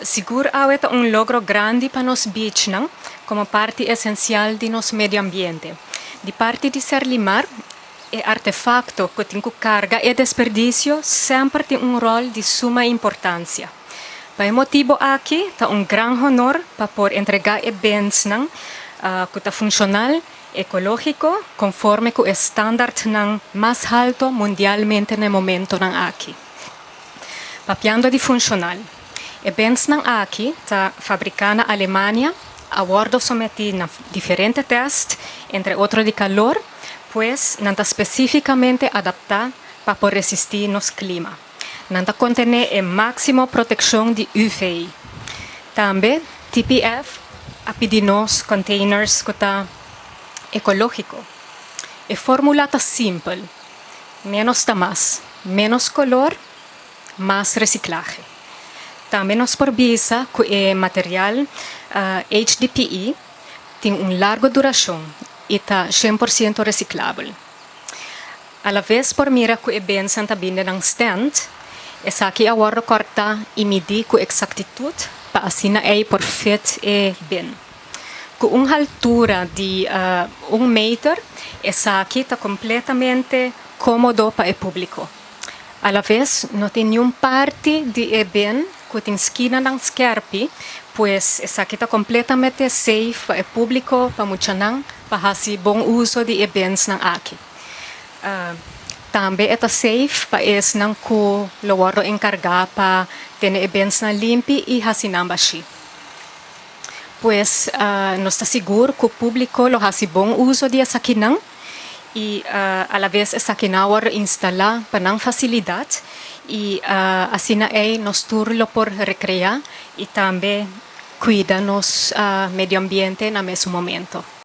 Sigur awe ta un logro grandi pa nos beachnan como parti esencial di nos medio ambiente. Di parti di Serlimar, e artefacto cu tin cu carga e desperdicio semper tin un rol di suma importancia. Pa e motibo aki ta un gran honor pa por entrega e binsnan cu ta funcional, ecologico, conforme cu e standardnan mas halto mundialmente na e momentonan aki. Papiando di funcional, e binsnan aki ta fabrica na Alemania, a wordo someti na diferente test, entre otro di calor, pues nan ta specificamente adapta pa por resisti nos clima. Nan ta contene e maximo proteccion di UV. Tambe TPF a pidi nos containers cu ta ecologico. E formula ta simpel: menos ta mas, menos color, mas reciclahe. Tambe nos por bisa cu e material HDPE tin un largo duracion y ta 100% reciclabel. A la vez por mira cu e binsnan ta bin den stand, esaki a wordo corta y midi cu exactitud pa asina e por fit e bin. Cu un altura di 1 meter, esaki ta completamente comodo pa e publico. A la vez, no tin ningun parti di e bin cu tin skinanan skerpi, pues esaki ta completamente safe pa e publico, pa muchanan, pa haci bon uso di e binsnan aki. Tambe ta safe pa esnan cu lo wordo encarga pa tene e binsnan limpi y haci nan bashi. Pues nos ta sigur cu e publico lo haci bon uso di esakinan y a la vez esakinan a wordo instala pa nan facilidad y asina ey nos tur lo por recrea y tambe cuida nos medio ambiente na mesun momento.